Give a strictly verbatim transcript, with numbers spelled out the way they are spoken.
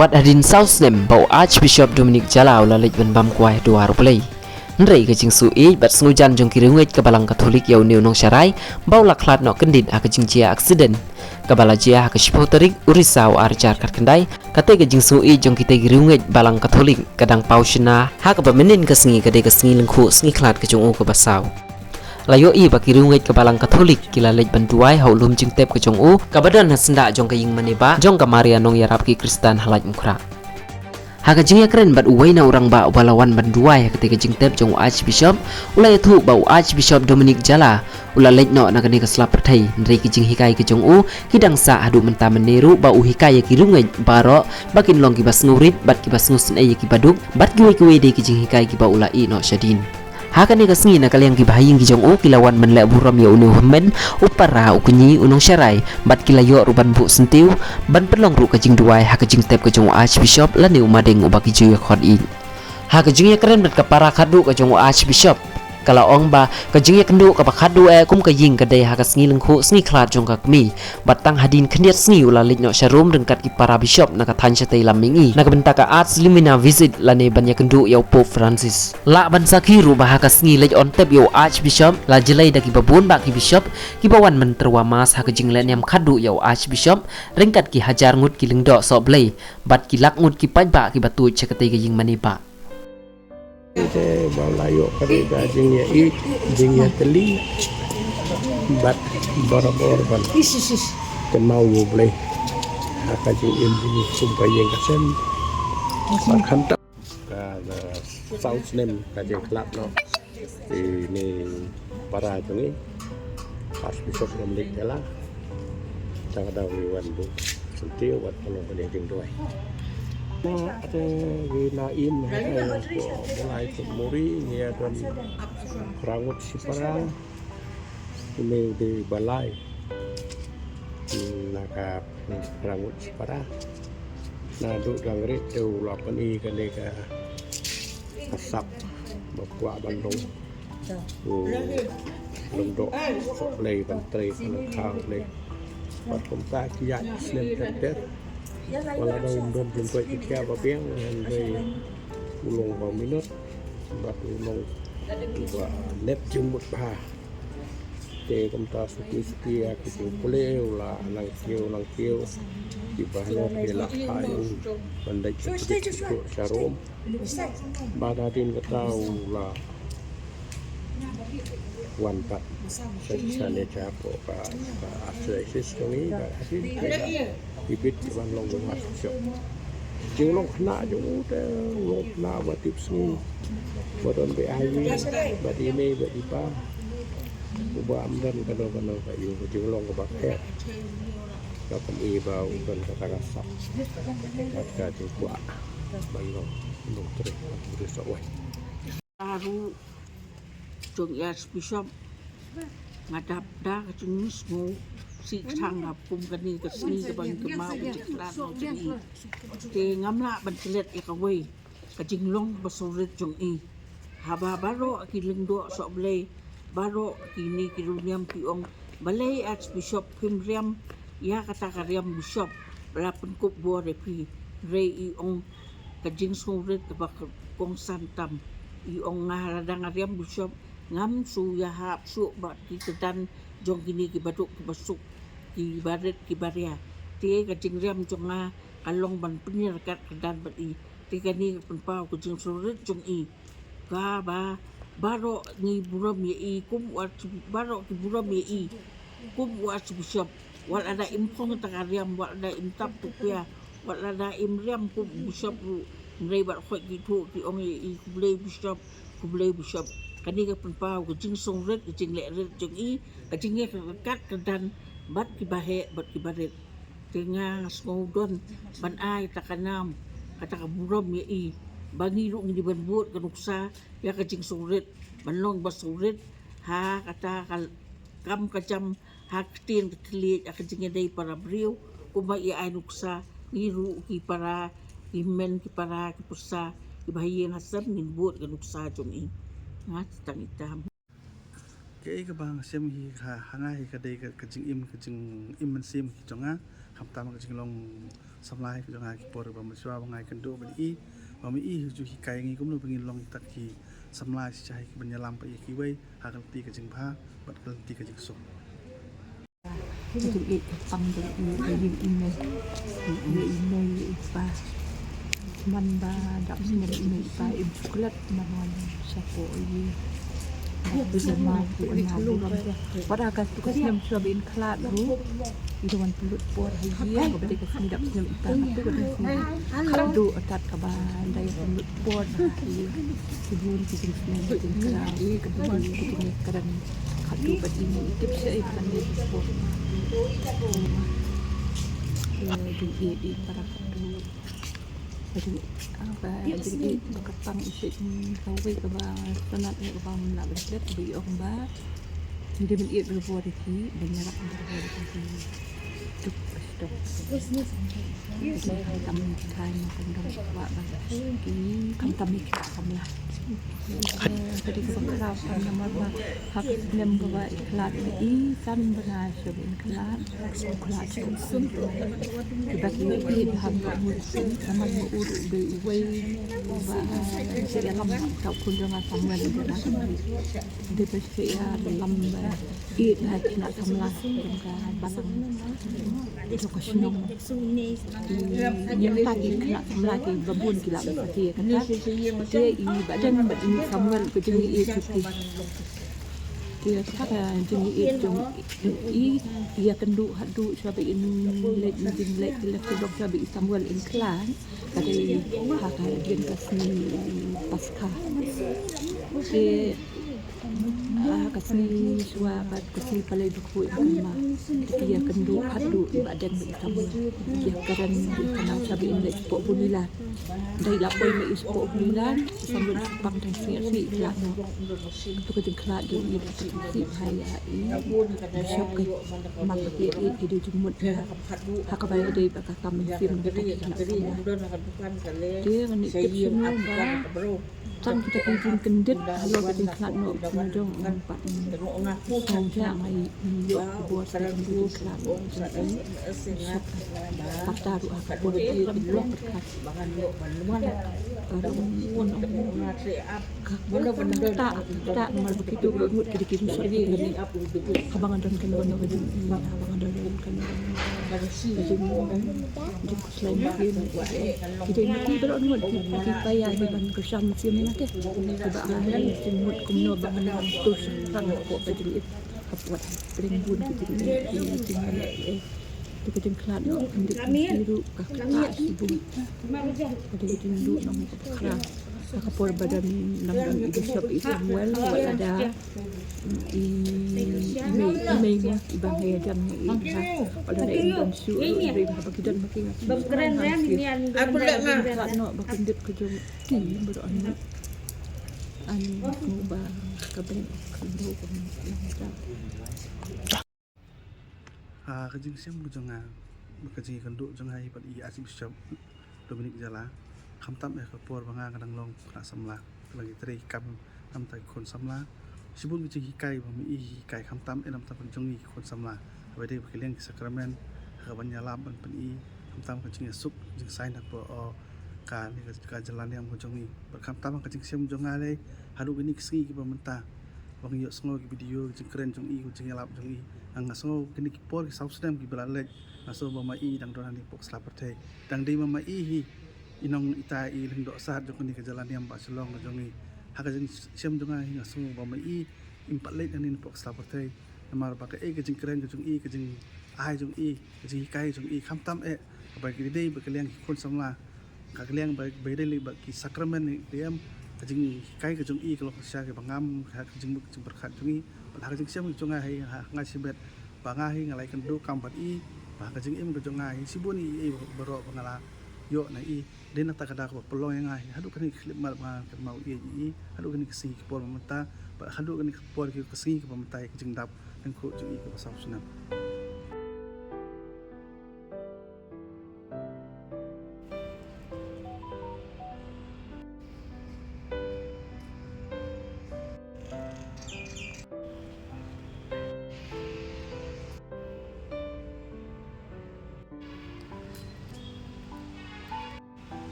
Wat hadien saw snem ba u Archbishop Dominic Jala u la leit ban bam kwai ha dwar U Blei. Hynrei ka jingsuh ïeit bad sngewjan jong ki riewngeit ka Balang Katholik ïa une u nongsharai ba u la khlad noh kyndit ha ka jingjia aksiden kaba la jia ha ka shiphew tarik u Risaw ar hajar khatkhyndai, kata ka jingsuh ïeit jong kita ki riewngeit Balang Katholik ka dang paw shynna ha kaba mynnin ka sngi, ka dei ka sngi lyngkhuh sngi khlad ka jong u kaba saw. La ïohi ba ki riewngeit ka Balang Katholik ki la leit ban duwai ha u lum jingtep ka jong u kaba don ha syndah jong ka ïingmane bah jong ka Maria Nongïarap ki Khristan ha Laitumkhrah. Ha ka jingïakren bad uwei na u rangbah uba la wan ban duwai ha katei ka jingtep jong u Archbishop, u la ïathuh ba u Archbishop Dominic Jala u la leit noh na kane ka sla pyrthei, hynrei ki jinghikai ki jong u ki dang sah haduh mynta mynne ruh, ba u hikai ïa ki riewngeit baroh ba kin long kiba sngewrit bad kiba sngewsynei ïa ki baduk, bad kiwei kiwei de ki jinghikai kiba u la ïeh noh shadien. Ha kane ka sngi, na ka liang ki bahaïing ki jong u ki la wan ban leh burom ïa une u hynmen, u para, u kñi, u nongsharai, bad ki la ïoh ruh ban buh syntiew ban pynlong ruh ka jingduwai ha ka jingtep ka jong u Archbishop lane u madeng uba ki ju ïakhot ïeit. Ha ka jingïakren bad ka para khadduh ka jong u Archbishop, ka la ong ba ka jingïakynduh kaba khadduh eh kum ka ïing ka dei ha ka sngi lyngkhuh sngi khlad jong ka kmie, bad tang hadien khyndiat sngi u la leit noh sha Rom ryngkat ki para bishop na ka thaiñ shatei lam mihngi na ka bynta ka Ad Limina Visit lane ban ïakynduh ïa u Pope Francis. Lah ban sakhi ruh ba ha ka sngi leit on tep ïa u Archbishop la jlei da kiba bun bah ki bishop kiba wan ban tyrwa Mass ha ka jinglehniam khadduh ïa u Archbishop ryngkat ki hajar ngut ki lyngdoh sohblei bad ki lak ngut ki paidbah kiba tuid sha katei ka ïingmane bah. Te ba la ïoh ka dei ka jingïaid, jingïatylli bad barabor ban kynmaw ïa U Blei ha ka jingim jingïakhun ka ïing ka sem. Bad khamtam ka, ka saw snem ka jingkhlad noh ine i para jong ngi, Archbishop Dominic Jala. Tang da ngi wan buh syntiew bad pynlong kane ka jingduwai. Na, te ngi la im ha ka ïing ko Blai Putmuri, ngi ïa don phra ngut shipara. Une u dei ba lai na ka phra ngut shipara. Naduh dang rit te u la pyni kane ka, ka sap ba kwah ban long u lyngdoh sohblei ban trei ha ka lyngkha U Blei. Bad kumta ki ïaid snem ter ter. Wat la da um don jingkoit jingkhiah ba biang, hynrei u long ba minot bad u long uba nep jingmut bha. Te kumta suki suki ïa ki jingpule u la nang kiew nang kiew. Kiba noh ki la phah ïa u ban leit sha Rom. Bad hadien kata u la wan pat sha, sha ne sha hapoh ka, ka archdiocese jong ngi, bad hadien kata i bit ban long u Archbishop. Jinglong khynnah jong u te u long khynnah ba tipsngi, ba don be-aiñ, bad i mei bad i pa. Uba ym don kano kano ka ïing, ka jinglong kaba kher. Ka kum i ba u don kata ka sap bad ka jingkwah ban long u nongtrei, u nongtrei sohwai. Nga ruh jong i Archbishop, nga dap da ka jingsngew sih tang ha kum kane ka sngi kaba ngi kynmaw ka jingkhlad jong i. Te ngam lah ban klet ïa kawei ka jinglong ba sawrit jong i. Haba baroh ki lyngdoh sohblei, baroh kine ki riewniam ki ong, balei Archbishop phim riam ïa kata ka riam bishop ba la pynkup bor ïa phi? Hynrei i ong ka jingsngewrit kaba kongsan tam. I ong, nga lada nga riam bishop, ngam shu ïahap shuh bad ki kyrdan jong kine ki baduk ki basuk, ki barit ki baria. Te ka jingriam jong nga ka long ban pynïaid ryngkat kyrdan bad i. Te kane ka pynpaw ka jingsngewrit jong i. Kaba baroh ngi burom ïa i kum u Arch-, baroh ki burom ïa i kum u Archbishop. Wat lada im phong ta ka riam, wat lada im tap tu pia, wat lada im riam kum u bishop ruh. Hynrei baroh ki thuh ki ong ïa i, khublei bishop, khublei bishop. Kane ka pynpaw ka jingsngewrit, ka jingleh rit jong i, ka jingïaid ryngkat kyrdan bad ki baheh bad ki barit. Te nga, nga sngew don ban ai ta ka nam, kata ka burom ïa i, ba ngi ruh ngi dei ban bud ka nuksa ïa ka jingsngewrit, ban long ba sngewrit ha kata ka kam ka jam, ha ka ktien ka thylliej, ha ka jingïadei para briew. Kumba i ai nuksa, ngi ruh ki para, ki hynmen ki para, ki pyrsa, ki bahaïing hasem ngin bud ka nuksa jong i. Nga tang i tam. Kaei kaba nga shem hi ha, ha nga hi ka dei ka, ka jingim, ka jingim mynsiem hi jong nga, khamtam ka jinglong Samla, ha ki jong nga ki por ba mynshuwa ba nga ïakynduh ban ïohi ba ma i hi ju hikai ïa ngi kumno ba ngin long kita ki samla shisha hi ki ban ïalam pat ïa kiwei ha ka lynti ka jingbha bad ka lynti ka jingsuk. Ka jingïeit ka pang jong i, ka jingïeit i mei, i mei i pa. Man ba dap snem i mei i pa im chocolate, man wan shapoh ïa i. Wat ha ka snem shuwa ba in khlad ruh, i da wan pynlut por ha ïing, kaba dei ka sngi dap snem i pa, kaba dei ka sngi kaba dei kaba da ïa pynlut por ha ïing. Ki bun ki jingsneng ki jingkyrmen, ki bun ki jingkyrmen. Katu bad i mei i tip sha i kyrmen i por. Ïa jingïeit i para katu. Ka jingïeit, ah, ka jingïeit ba ka pang i shisha, kawei kaba sanad ïa kaba ngam lah ban klet, kaba i ong ba ngi dei ban ïeit barabor ïa ki, ban ïarap barabor ïa ki. Duk, duk. Khamtam ïa ki khynnah, khamtam ïa ki khynnah samla. Ka dei kaba khraw namar ba ha ka snem kaba i khlad i, i san bnai shuwa ba in khlad. Khlad shuwa. Kiba ki ïeit ha ka mut shuwa namar ba u ruh u dei uwei uba, ah, sha ïalam, uta u khun jong nga Samuel, u dei ba sha ïalam ba ïeit ha ki khynnah samla jong ka balang jong ka shnong. Ngi, ngi, ki khynnah samla kiba bun ki lah ban satia kata. Te i Bah Deng bad i Samuel ka jingïeit jong ki. Te kata ka jingïeit jong i, i ïakynduh haduh shuwa ba in leit, in leit, in leit, shuwa ba i Samuel in khlad. Ka dei ha ka dien ka sngi Paskha. Te ha ka sngi shuwa bad ka sngi Palei Bakhuid, i kynmaw, ki ïakynduh haduh i Bah Deng bad i Samuel. Ki ïakren, i kynmaw, shuwa ba in leit shapoh Bunilan. Dei la poi ma i shapoh Bunilan, i Samuel i pang tang sngi, sngi i khlad noh. Katu ka jingkhlad jong i da ka jingkhlad ha i, i shop ka man ba ki ïeit, ki dei jingmut ha kaba ïadei bad ka kam mynsiem jong ki khynnah samla. Te ngan ïatip shuh ba tang kita ki jingkyndit halor ka jingkhlad noh, kynmaw jong, em, pat, em, sngewthuh, ngi ïoh khubor sa ka jingkhlad noh jong i. Shop kata ruh ha ka por ba ki ïoh pyrkhat. Ka ruh ngi ong ka, ka, ka, namar ba kito ki ngut ki dei ki ruh shop ki. Haba nga don kano kano ka jingïeit, haba nga don kano kano ka jingkhuslai mynsiem, ki dei ma ki baroh ngut ki, ki paya hi ban kyrshan mynsiem ïa nga te. Kiba ai mynsiem ngut kumno ba ngan nang tur shaphrang hapoh ka jingïeit, hapoh pyrshah bun ki jingïeit, ki jingïeit. Te ka jingkhlad noh, kyndit, kyndit ruh ka khlad shibun. Ka dei ka jingduh nong kaba khraw. Ha ka por ba dang nang don i Bishop i Samuel, wat la da i, i mei, i mei mo, i ba nga ïa jam i ha. Wat la da i don shuh ruh, i ba ki don ma ki nga. Ka jingkhlad noh ba kyndit ka jong ki baroh ngut. Ani, kumba ka bynta ka bynta ka bynta. Ah, ka jingshem ka jong nga, ka jingïakynduh jong nga hi bad i Archbishop Dominic Jala, khamtam eh ka por ba nga ka dang long khynnah samla, ka la ngi trei kam namar ki khun samla. Shibun ka jinghikai ba ma i hikai, khamtam eh namar ka jong ngi ki khun samla. Haba dei ba ki liang ki sakramen, ha ka ban ïalap ban pyni, khamtam ka jingïasuk, jingsain hapoh, oh, kane ka, ka jylla niam ka jong ngi. Bad khamtam ka jingshem jong nga lei, haduh kine ki sngi kiba mynta. Ba ngi ïohsngew ki video, ki jingkren jong i, ki jingïalap jong i. Nga sngew kine ki por ki saw snem kiba la leit, nga sngew ba ma i dang don hangne hapoh ka sla pyrthei. Dang dei ma ma i hi i nong ita i lyngdoh sat jong kane ka jylla niam ba Shillong ka jong i. Ha ka jingshem jong nga hi nga sngew ba ma i im pat leit hangne hapoh ka sla pyrthei. Namar ba kaei ka jingkren ka jong i, ka jingai jong i, ka jinghikai jong i, khamtam eh kaba ki dei ba ka liang ki khun samla. Ka liang ba, ba dei lei ba ki sakramen, ki em, ka jinghikai ka jong i ka long shisha kaba ngam, ka, ka jingmut ka jingpyrkhat jong i. Bad ha ka jingshem ka jong nga hi, ha nga shibit ba nga hi nga la ïakynduh kam bad i, ba ha ka jingim ka jong nga hi shibun i, i baroh ba nga la ïoh na i. Dei na kata ka daw kaba pynlong ïa nga hi haduh kane ka khyllipmat ba nga kynmaw ïa i, haduh kane ka sngi ka por ba mynta, bad haduh kane ka por ka sngi kaba mynta, ïa ka jingdap lyngkhuh jong i kaba saw snem.